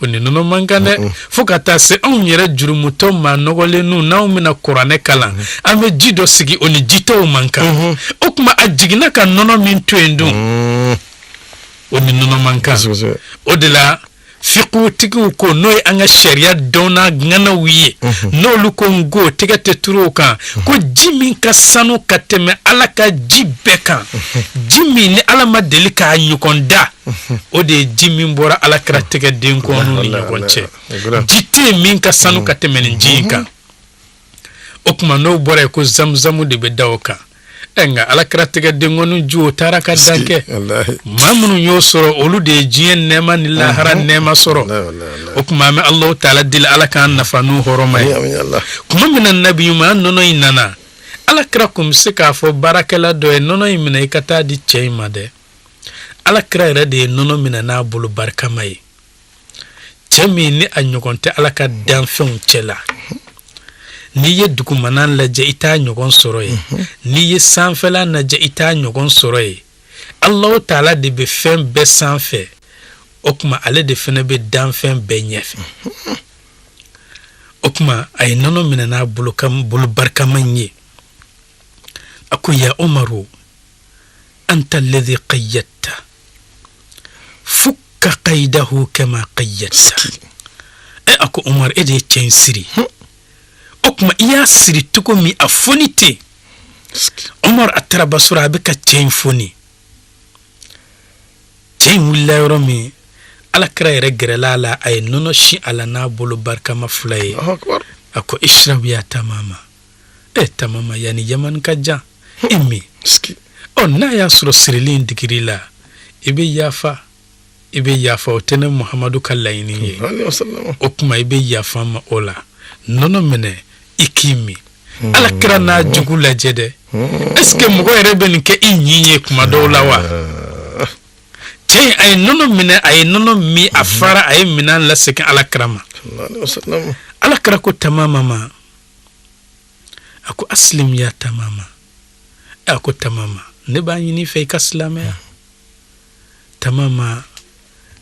o ni nɔnɔ man kan dɛ. Fo ka taa se anw yɛrɛ jurumutɔ maa nɔgɔlen ninnu, n'anw bɛna kuranɛ kalan, an bɛ ji dɔ sigi, o ni jitɔw man kan. O tuma a jiginna ka nɔnɔ min to yen dun, o ni nɔnɔ man kan. O de la Fikutigiw ko, n'o ye an ka sariya dɔnna ŋanaw ye, n'olu ko n ko tɛgɛ tɛ turu o kan, ko ji min ka sanu ka tɛmɛ Ala ka ji bɛɛ kan, ji min ni Ala ma deli k'a ɲɔgɔn da, o de ye ji min bɔra Ala kira tɛgɛ denkɔniw ni ɲɔgɔn cɛ. Ji tɛ yen min ka sanu ka tɛmɛ nin ji in kan. O tuma n'o bɔra yen, ko zamuzamu de bɛ da o kan. Ɛ, nka Ala kira tɛgɛ denkɔni ju, o taara ka dan kɛ. Maa minnu y'o sɔrɔ, olu de ye diɲɛ nɛɛma ni lahara nɛɛma sɔrɔ. O tuma an bɛ Alahu taala deli, Ala k'an nafa n'u hɔrɔma ye. Tuma min na Nabi ɲuman nɔnɔ in nana, Ala kira kun bɛ se k'a fɔ baarakɛla dɔ ye: nɔnɔ in minɛ, i ka taa di cɛ in ma dɛ. Ala kira yɛrɛ de ye nɔnɔ minɛ n'a bolo barikama ye. Cɛ min ni a ɲɔgɔn tɛ Ala ka danfɛnw cɛ la, n'i ye dugumana lajɛ, i t'a ɲɔgɔn sɔrɔ yen. N'i ye sanfɛla lajɛ, i t'a ɲɔgɔn sɔrɔ yen. Alahu taala de bɛ fɛn bɛɛ sanfɛ. O tuma ale de fana bɛ danfɛn bɛɛ ɲɛfɛ. O tuma a ye nɔnɔ minɛ n'a bolo bolo barikama in ye. A ko: ya Umaru, anta alladhi qayyadta, fukka qaydahu kama qayyadta. E, a ko: Umar, e de ye cɛ in siri. O tuma i y'a siri cogo min, a foni ten. Umar, a taara basɔrɔ a bɛ ka cɛ in foni. Cɛ in wulila yɔrɔ min, Ala kira yɛrɛ gɛrɛla a la, a ye nɔnɔ sin a la n'a bolo barikama fila ye. A ko: ishrab ya Tamama. E Tamama, yanni Yamani ka jan, e min ɔ, n'a y'a sɔrɔ sirili in digir'i la, i bɛ yafa, i bɛ yafa. O tɛ ne Muhamadu ka laɲini ye. O tuma i bɛ yafa ma o la. Nɔnɔ minɛ, i k'i min. Ala kira n'a jugu lajɛ dɛ. Est ce que mɔgɔ yɛrɛ bɛ nin kɛ i ɲin ye kuma dɔw la wa? Cɛ in, a ye nɔnɔ minɛ, a ye nɔnɔ min, a fara, a ye minɛn lasegin Ala kira ma. Ala kira ko Tamama ma, a ko: aslim ya Tamama. A ko: Tamama, ne b'a ɲini fɛ i ka silamɛya. Tamama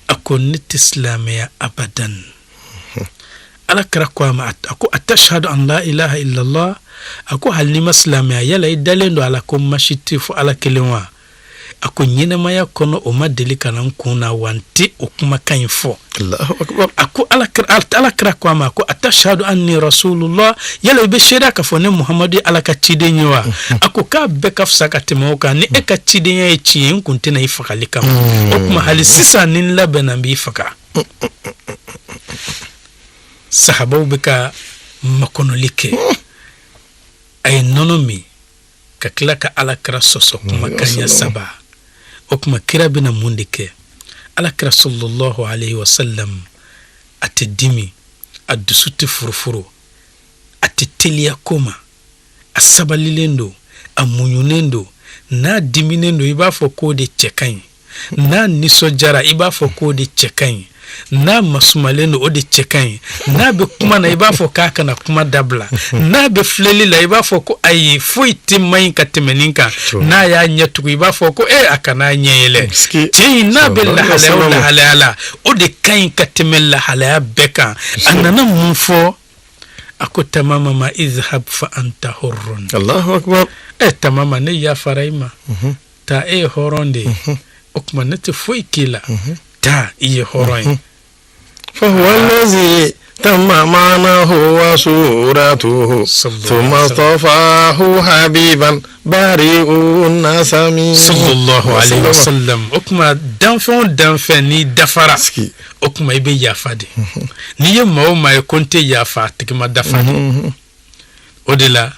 a ko: ne tɛ silamɛya abadan. Ala kira ko a ma, a ko: atashhadu an la ilaha illallah? A ko: hali n'i ma silamɛya, yala i dalen don a la ko masi tɛ fo Ala kelen wa? A ko: ɲɛnamaya kɔnɔ, o ma deli ka na n kun na, wa n tɛ o kumakan in fɔ. A ko, Ala kira ko a ma ko: atashhadu anni rasulullah? Yala i bɛ seereya k'a fɔ ne Muhamadu ye Ala ka ciden ye wa? A ko k'a bɛɛ ka fisa ka tɛmɛ o kan. Ni e ka cidenya ye tiɲɛ ye, n kun tɛna i fagali kama. O tuma hali sisan, ni n labɛnna, n b'i faga. Sahabaw bɛ ka makɔnɔli kɛ. A ye nɔnɔ min ka tila ka Ala kira sɔsɔ kumakan ɲɛ saba. O tuma kira bɛna mun de kɛ? Ala kira sallallahu alayhi wa sallam, a tɛ dimi, a dusu tɛ furufuru, a tɛ teliya ko ma, a sabalilen don, a muɲunen don. N'a diminen don, i b'a fɔ k'o de cɛ ka ɲi. N'a nisɔndiyara, i b'a fɔ k'o de cɛ ka ɲi. N'a masumalen don, o de cɛ ka ɲi. N'a bɛ kuma na, i b'a fɔ k'a kana kuma dabila. N'a bɛ filɛli la, i b'a fɔ ko ayi, foyi tɛ man ɲi ka tɛmɛ nin kan. N'a y'a ɲɛ tugu, i b'a fɔ ko e, a kana ɲɛ yɛlɛ. Cɛ in n'a bɛ lahalaya o lahalaya la, o de ka ɲi ka tɛmɛ lahalaya bɛɛ kan. A nana mun fɔ? A ko Tamama ma: izhab fa anta hurrun. Allahu akbar. E Tamama, ne yafara i ma. Taa, e ye hɔrɔn de ye. O tuma ne tɛ foyi k'i la. Taa, i ye hɔrɔn ye. فهو الذي تم معناه وصورته ثم اصطفاه حبيبا بريء النسم. Sallallahu alayhi wa sallam. O tuma danfɛn o danfɛn, n'i dafara, o tuma i bɛ yafa de. N'i ye maa o maa ye ko n tɛ yafa, a tigi ma dafa de. O de la,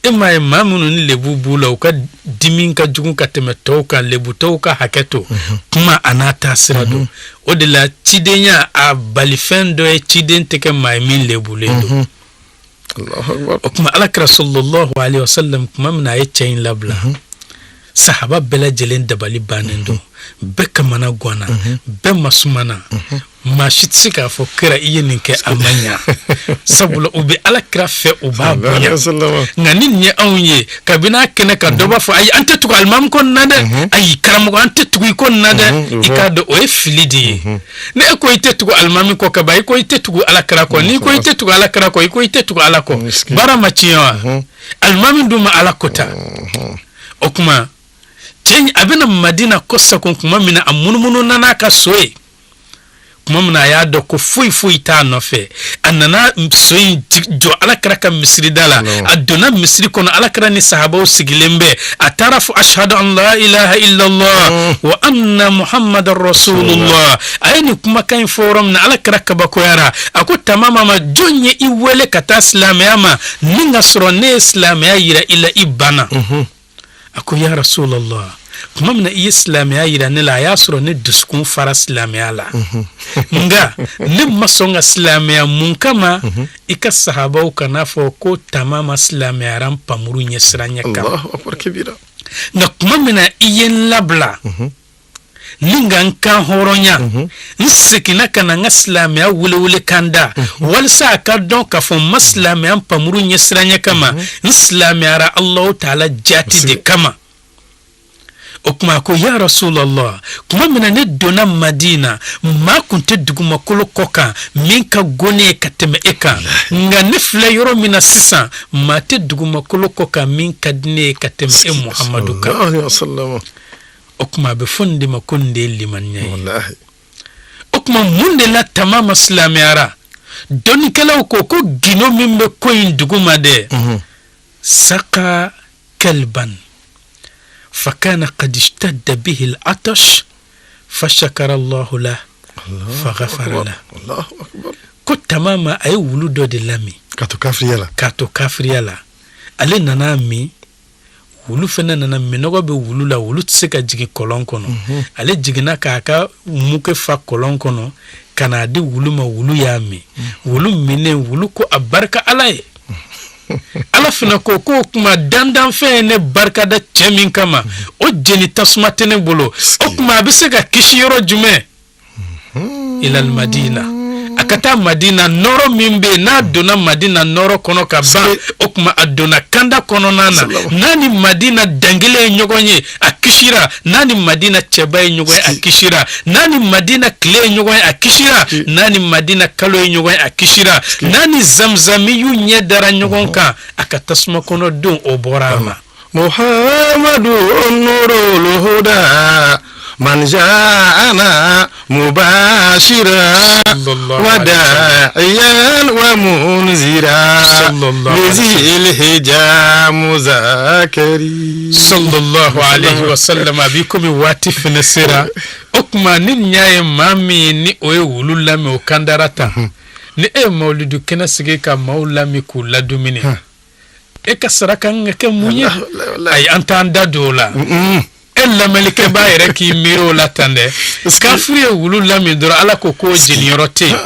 e m'a ye, maa minnu ni lebu b'u la, u ka dimi ka jugu ka tɛmɛ tɔw kan. Lebu tɔw ka hakɛ to kuma, a n'a ta sira don. O de la, cidenya a balifɛn dɔ ye, ciden tɛ kɛ maa ye min lebulen don. O tuma Ala kira sallallahu alayhi wa sallam, tuma min na a ye cɛ in labila, sahaba bɛɛ lajɛlen dabali bannen don, bɛɛ kamana ganna, bɛɛ masumana. Maa si tɛ se k'a fɔ kira i ye nin kɛ, a ma ɲa, sabula u bɛ Ala kira fɛ, u b'a bonya. Nka ni nin ye anw ye, kabini a kɛnɛ kan, dɔ b'a fɔ: ayi, an tɛ tugu alimami ko nin na dɛ, ayi karamɔgɔ, an tɛ tugu i ko nin na dɛ. I k'a dɔn o ye fili de ye. Ni e ko i tɛ tugu alimami kɔ kaban, i ko i tɛ tugu Ala kira kɔ. N'i ko i tɛ tugu Ala kira kɔ, i ko i tɛ tugu Ala kɔ. Baara ma tiɲɛ wa? Alimami dun ma Ala kota. O tuma cɛ in, a bɛna Madina kɔsakon tuma min na, a munumunu nana a ka so ye. Tuma min na a y'a dɔn ko foyi foyi t'a nɔfɛ, a nana so in jɔ Alakira ka misiri da la. A donna misiri kɔnɔ, Alakira ni sahabaw sigilen bɛ. A taara fɔ ashhadu an la ilaha illallah wa anna muhammadan rasulullah. A ye nin kumakan in fɔ yɔrɔ min na, Alakira kabakoyara. A ko Tamama ma: jɔn ye i wele ka taa silamɛya ma ni ka sɔrɔ ne ye silamɛya yira i la, i banna? A ko: ya rasulallah, tuma min na i ye silamɛya yira ne la, a y'a sɔrɔ ne dusukun fara silamɛya la, nka ne ma sɔn ka silamɛya. Mun kama? I ka sahabaw kana fɔ ko Tamama silamɛyara npamuru ɲɛsiranɲɛ kama. Allahu akbar kabira. Nka tuma min na i ye n labila ni ka n kan hɔrɔnya, n seginna ka na n ka silamɛya welewele kan da walisa a ka dɔn k'a fɔ n ma silamɛya npamuru ɲɛsiranɲɛ kama, n silamɛyara Alahu taala jati de kama. O tuma a ko: ya rasulallah, tuma min na ne donna Madina, maa kun tɛ dugumakolo kɔ kan min ka go ne ye ka tɛmɛ e kan. Nka ne filɛ yɔrɔ min na sisan, maa tɛ dugumakolo kɔ kan min ka di ne ye ka tɛmɛ e Muhamadu kan. Sallallahu alaihi wasallam. O tuma a bɛ fɔ nin de ma ko nin de ye limaniya ye. Wallahi. O tuma mun de la Tamama silamɛyara? Dɔnnikɛlaw ko ko gindo min bɛ ko in duguma dɛ, saka kalban fakana qad ishtadda bihi al-atash fashakara Allahu lah faghafara lah. Allahu akbar. Ko Tamama a ye wulu dɔ de lamin Ka to kafiriya la. K'a to kafiriya la, ale nana min, wulu fana nana. Minɔgɔ bɛ wulu la, wulu tɛ se ka jigin kɔlɔn kɔnɔ. Ale jiginna k'a ka muke fa kɔlɔn kɔnɔ ka n'a di wulu ma. Wulu y'a min. Wulu minnen, wulu ko a barika Ala ye. Ala fana ko k'o kuma dandanfɛn ye ne barikada cɛ min kama, o jeni tasuma tɛ ne bolo. O tuma a bɛ se ka kisi yɔrɔ jumɛn? Ilal Madina. A ka taa Madina, nɔrɔ min bɛ yen, n'a donna Madina nɔrɔ kɔnɔ ka ban, o tuma a donna kanda kɔnɔna na. N'a ni Madina dankelen ye ɲɔgɔn ye, a kisira. N'a ni Madina cɛba ye ɲɔgɔn ye, a kisira. N'a ni Madina tile ye ɲɔgɔn ye, a kisira. N'a ni Madina kalo ye ɲɔgɔn ye, a kisira. N'a ni Zamzami y'u ɲɛ dara ɲɔgɔn kan, a ka tasuma kɔnɔ don o bɔra a ma. محمد نور الهدى من جاءنا مباشرا صلى الله عليه وداعيا ومنذرا صلى الله عليه لذي الهجا مذاكري. Sallallahu alaihi wasallam. A b'i komi waati fɛnɛ sera. O tuma ni nin y'a ye, maa min ye ni o ye wulu lamɛn, o kandara tan. Ni e ye mawuludu kɛnɛ sigi ka maaw lamɛn k'u ladumuni, e ka sara kan ka kɛ mun ye? Ayi, an t'an da don o la. E lamɛnlikɛbaa yɛrɛ k'i miiri o la tan dɛ. Kafiri ye wulu lamin dɔrɔn, Ala ko k'o jeniyɔrɔ tɛ yen.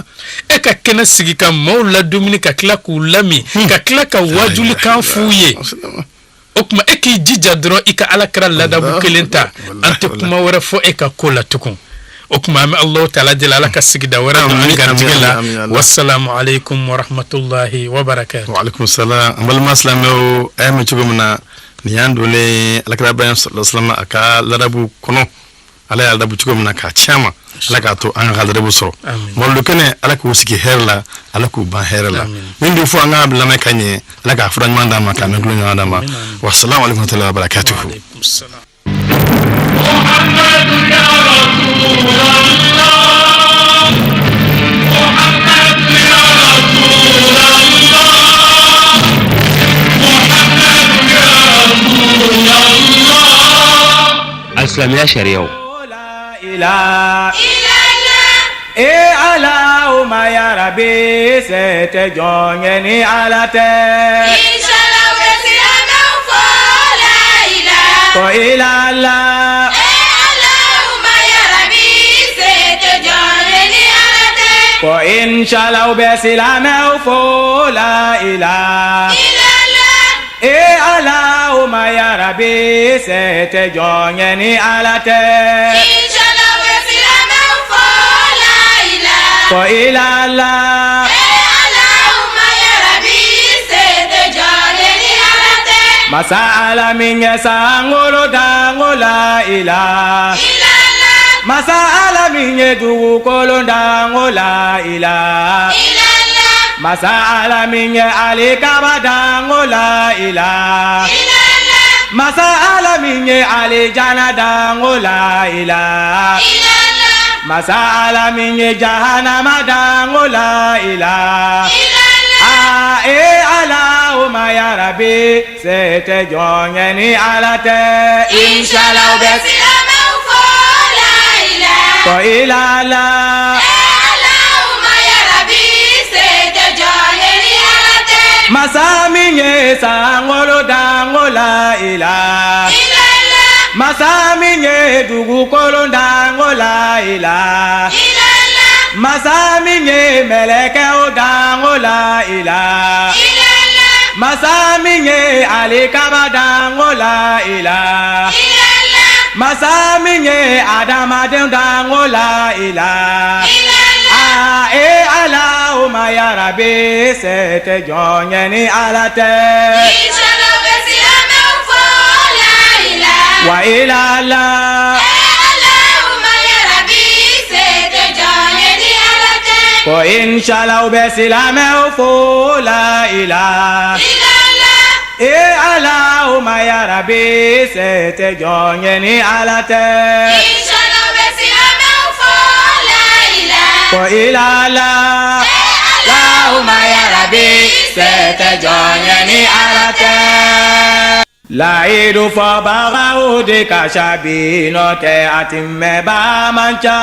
E ka kɛnɛ sigi ka maaw ladumuni, ka tila k'u lamin, ka tila ka wajulikan f'u ye, o tuma e k'i jija dɔrɔn i ka Ala kɛra ladabu kelen ta. An tɛ kuma wɛrɛ fɔ e ka ko la tugun. O tuma an bɛ Alahu taala deli, Ala ka sigida wɛrɛ don an Amin, garijɛgɛ la. amin, amin. Wasalamu aleykum warahmatulahi wabarakatuh. Waalaikum salam. An balima silamɛw, a y'a mɛn cogo min na, nin y'an donnen alakira sallallahu alaihi wasallam a ka ladabu kɔnɔ. Ala y'a ladabu cogo min na k'a ci an ma, Ala k'a to an ka ladabu sɔrɔ. Amin. Mawuludu kɛnɛ, Ala k'u sigi hɛrɛ la, Ala k'u ban hɛrɛ la. Amin. Min bɛ fɔ an ka lamɛn ka ɲɛ, Ala k'a fura ɲuman d'an ma, k'a mɛn tulo ɲuman d'an ma. Amin, amin. Wasalamu alaikum warahmatullahi wabarakatuhu. Waaleykum salam. محمد يا رسول الله، محمد يا رسول الله، محمد يا رسول الله. Alisilamɛya sariyaw. La ilaha e Ala o ma yarabi se tɛ jɔn ye ni Ala tɛ. Inshallah bɛ silamɛw fo la ilaha. Ko ilala. E Allahumma ya Rabbi se tɛ jɔn ye ni Ala tɛ. Ko inshallah bɛ silamɛw fo la ilaha. Illallah. E Ala o ma yarabi se tɛ jɔn ye ni Ala tɛ. Inshallah bɛ silamɛw fo la ilaha. Ko ilala. E Allahumma ya Rabbi se tɛ jɔn ye ni Ala tɛ. Masa Ala min ye sankolo dango la ilaha. Illallah. Masa Ala min ye dugukolo dango la ilaha. Illallah. Masa Ala min ye alikaba dango la ilaha. Illallah. Masa Ala min ye alijana dango la ilaha. Illallah. Masa Ala min ye jahanama dan ko la ilaha aa e Ala o ma yarabi se tɛ jɔn ye ni Ala tɛ. Inshallah u bɛ silamɛw fo la ilaha ko ilala. Allahumma ya Rabbi se tɛ jɔn ye ni Ala tɛ. Masa min ye sankolo dan ko la ilaha Illallah. Masa min ye dugukolo dan ko la ilaha Illallah. Masa min ye mɛlɛkɛw dan ko la ilaha Illallah. Masa min ye alikaba dan ko la ilaha Illallah. Masa min ye adamadenw dan ko la ilaha Illallah. Aa e Ala o ma yarabi se tɛ jɔn ye ni Ala tɛ. Inshallah u bɛ silamɛw fo la ilaha Wa ilala. Allahumma ya Rabbi se tɛ jɔn ye ni Ala tɛ. Ko inshallah u bɛ silamɛw fo la ilaha Illallah. E Ala o ma yarabi se tɛ jɔn ye ni Ala tɛ. Inshallah u bɛ silamɛw fo la ilaha Ko ilala. Allahumma ya Rabbi se tɛ jɔn ye ni Ala tɛ. Layidu fɔbagaw de ka ca bi n'o tɛ a ti mɛnbaa man ca.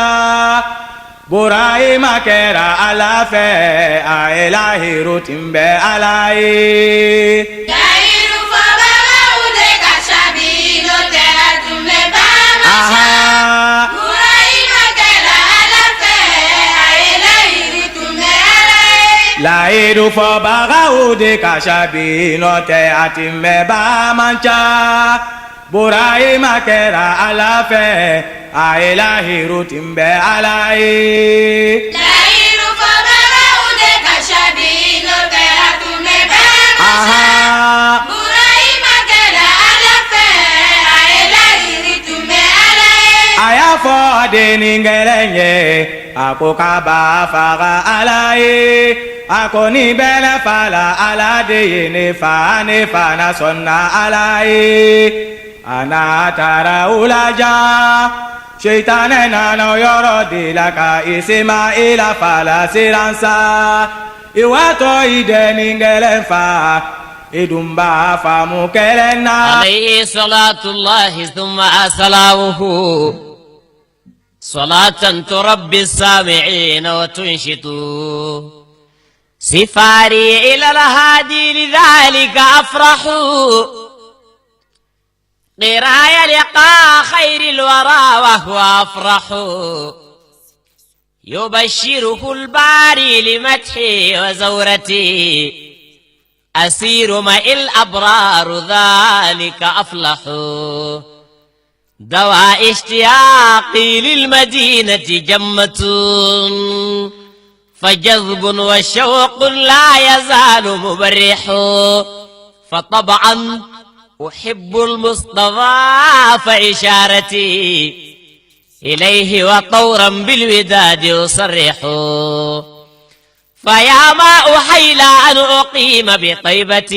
Burahima kɛra Ala fɛ a ye lahiru tinbɛ Ala ye. Layidu fɔbagaw de ka ca bi n'o tɛ a tun bɛ ba man ca. Aha. Burahima kɛra Ala fɛ a ye layidu tun bɛ Ala ye. Layidu fɔbagaw de ka ca bi n'o tɛ a ti mɛnbaa man ca. Burahima kɛra Ala fɛ a ye lahiru tinbɛ Ala ye. Layidu fɔbagaw de ka ca bi n'o tɛ a tun bɛ ba man ca. Aha. Burahima kɛra Ala fɛ a ye layidu tun bɛ Ala ye. A y'a fɔ dennin kelen ye a ko k'a b'a faga Ala ye a ko ni bɛ ne fa la Ala de ye ne fa ne fana sɔnna Ala ye a n'a taara u laja seitanɛ nana o yɔrɔ de la ka Isimayila fa la siran sa i watɔ i dennin kelen fa i dun b'a faamu kelen na. عليه صلاة الله ثم سلامه صلاة تربي السامعين وتنشط سفاري إلى الهادي لذلك أفرح قرايا لقاء خير الورى وهو أفرح يبشره الباري لمدحي وزورتي أسير مع الأبرار ذلك أفلح دواء اشتياقي للمدينة جمة فجذب وشوق لا يزال مبرح فطبعا أحب المصطفى فإشارتي إليه وطورا بالوداد أصرح فيا ما أحيل أن أقيم بطيبة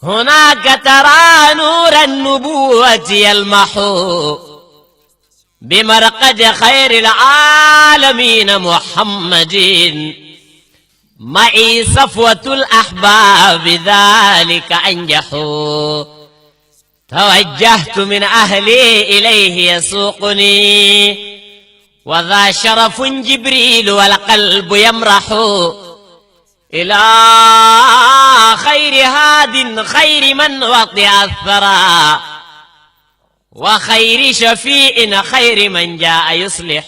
هناك ترى نور النبوة يلمح بمرقد خير العالمين محمد معي صفوة الأحباب ذلك أنجح توجهت من أهلي إليه يسوقني وذا شرف جبريل والقلب يمرح إلى خير هاد خير من وطئ الثرى وخير شفيع خير من جاء يصلح.